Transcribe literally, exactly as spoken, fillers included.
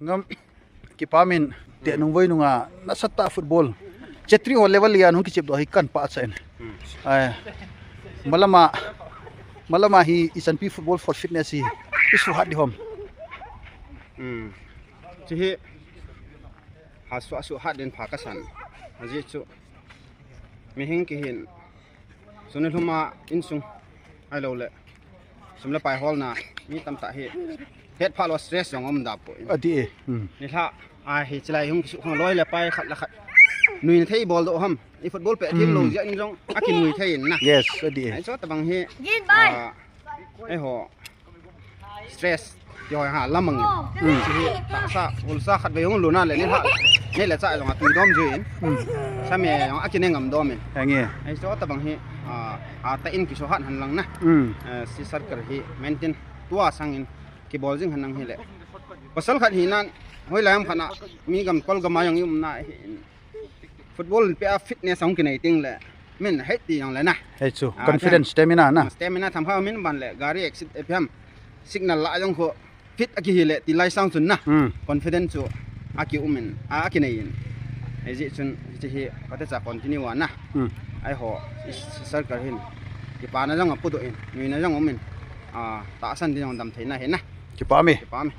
Ngam, kipah in, teh nung voi nunga nasatah football, Chetri ho level a hung kichep doh hi kan pachat in. Hmm. Ai, malama, malama hi ichanpi football for fitness hi isuhat ding ham? Hmm. Hiche hi, ha suh, suhat ding pha kasan. Ajeh chu, mihem kihin, suni lhuma insung, ahilou le, sum le pai holna, mi tamtah hi, hetphah lou stress jong um da poi. Adih e. Hmm. Nilhah a hi chilai hung kisukhang loi le pai khat le khat nuina thei bol doh ham. I football pet thim lou jeh in jong akinui thei in na. Yes, adih e. Hiche tabang hi, ah, eiho stress ti ho ha lamang in. Hmm. Hiche hi tahsa, ulsa khat vei hung lhun a le nilhah, nei le chah jong atui dom jui in. Hmm. Same jong akine ngam dom in. Henge. Hiche tabang hi, ah, atah in kisuhat hen lang na. Hmm. Eh, hiche circle hi maintain tua sangin kibol jing hen lang hile. Pasal khat hinan, hoilai ham khat na, mi gam kol gam a jong i umna hi, football pet a fitness ahung kinei teng le, min hei ti jong le na. Hei chu, ah, confidence, stamina na. Stamina tham kha min ban le, gari accident, eh, ipi ham, signal lah jong kho, fit akihi le, ti lai sang chun na. Hmm. Confidence chu aki um in, a, akinei in. Hijeh chun, hiche hi, phatecha continue a na. Hmm. Eiho, i, i circle hin, kipana jong apodoh in, nuina jong um in, ah, tahsan ding jong damtheina hi na. Kipah e. Kipah e.